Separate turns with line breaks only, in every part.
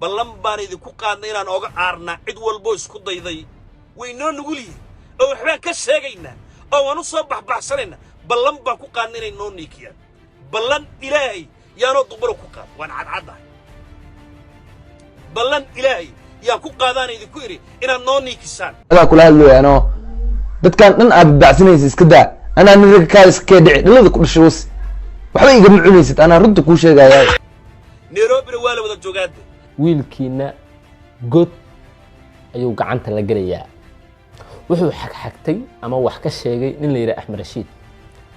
Ballan baan idinku qaadnay inaan oga aarnaa cid walboo isku dayday. Way noo nugul yihiin oo waxbaan ka sheegaynaa oo waan u soo baxbaxsanaynaa. Ballan baan ku qaadnay inay noo niikiyaan. Ballan Ilaahay yaanoo duqbalo ku qaad, waan cadcaddahay. Ballan Ilaahay yaan ku qaadaan idinku idhi inaad noo niikisaan.
Adaa kula hadlooyaanoo dadkan dhan aad badbaacsanaysa, iska daa. Anaa nin ragga kaa iska kee dhici dhalada ku dhashay was, waxba igama cunaysid. Anaa runta kuu sheegayaa.
Nairobina waa la wada joogaade.
Wiilkiina god ayuu gacanta la gelayaa. Wuxuu xagxagtay ama wax ka sheegay nin la yidhaha Axmed Rashiid.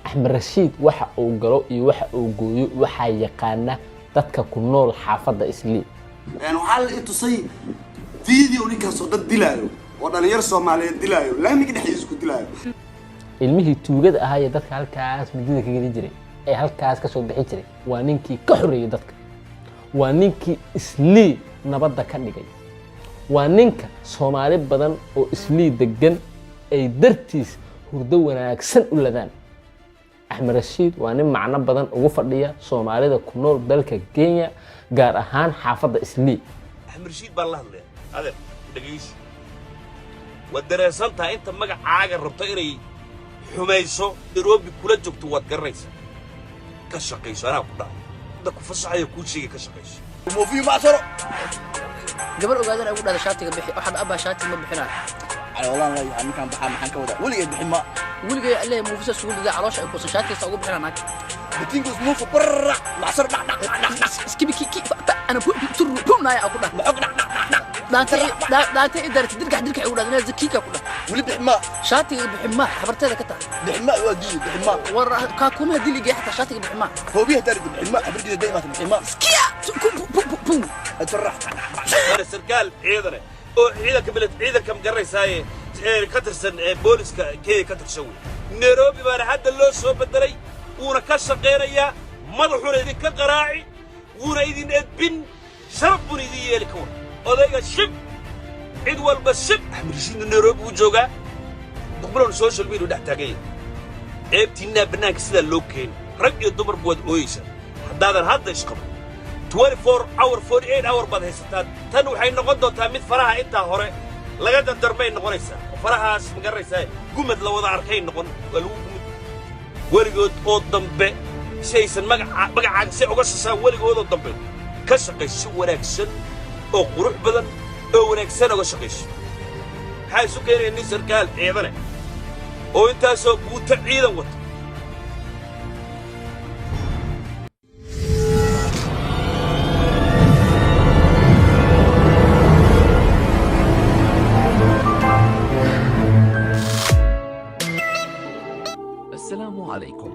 Axmed Rashiid waxa uu galo iyo waxa uu gooyo waxaa yaqaana dadka ku nool xaafadda Islii.
Waxaa la i tusay video ninkaasoo dad dilaayo oo dhalinyar Soomaaliyeed dilaayo, laamiga dhexdiisa ku dilaayo.
Ilmihii tuugada ahaa ee dadka halkaas midida ka geli jiray ee halkaas ka soo bixi jiray waa ninkii ka xoreeyey dadka, waa ninkii Islii nabadda ka dhigay, waa ninka Soomaali badan oo Islii degan ay dartiis hurdo wanaagsan u ladaan. Axmed Rashiid waa nin macno badan ugu fadhiya Soomaalida ku nool dalka Kenya, gaar ahaan xaafadda Islii.
Axmed Rashiid baan la hadlaya. Adeer, dhegayso. Waad dareensan tahay inta magacaaga rabto inay xumayso Nairobi kula joogto, waad garanaysaa. Ka shaqayso, anaa ku dhahay. Hadda ku fasaxaya, kuu sheegay, ka shaqayso.
Muufiyo macsaro.
Gabar ogaadana ugu dhahda shaatiga bixi. Waxaan abbaa, shaatiga ma bixinaayo.
Cali walaan leeyahay, ninkaan baxaa maxaan ka wadaa? Weligay bixin ma.
Weligay alle muufisa isugu dhigay, caloosha ay kuusan, shaatigaasa ugu bixinaa naag.
Bitinkus muufa barra macsaro dhaq dhaq dhaq dhaq.
Iskibi ki ki fa ana bu turu bu naaya ku dhah.
Maxog dhaq dhaq dhaq dhaq.
Dhaanta dhaanta i darta dirgax dirgax ugu dhahda zakiika ku dhah.
Weli bixin ma.
Shaatiga bixin ma, habarteeda ka tahay.
Bixin ma, waa diiday bixin ma.
War kaa kuma diligay xataa shaatiga bixin ma.
Hoobiyaha daarida bixin ma, habarkiisa daymaata bixin ma.
Kiya ku bu bu bu.
Atarax.
Waana sarkaal ciidane oo ciidanka milid ciidanka ma garanaysaaye ee ka tirsan ee booliska Kenya ka tirsan wey. Nairobi baana hadda loo soo bedelay, wuuna ka shaqaynayaa. Madaxuuna idinka qaraaci, wuuna idin edbin, sharaf buuna idin yeeli. Ka war odayga shib, cid walba shib. Axmed Rashiidna Nairobi wuu joogaa, duqbuloon social media dhex taagan yahay. Ceebtiinnaa bannaanka sidaa loo keeni, rag iyo dumarba waad ooyeysaa haddaadan hadda isqabo. 24 hour, 48 hour baad haysataa. Tan waxay noqon doontaa mid faraha intaa hore laga dardarmay noqonaysaa oo farahaas ma garanaysaa gumad la wada arkay noqon. Waa lagu gumad weligood oo dambe si aysan magaca magacaaga si uga sasaan weligoodoo dambe. Ka shaqayso si wanaagsan oo qurux badan oo wanaagsan uga shaqayso. Maxaa isu keenaya nin sarkaal ciidane oo intaasoo guuto ciidan wata?
السلام عليكم.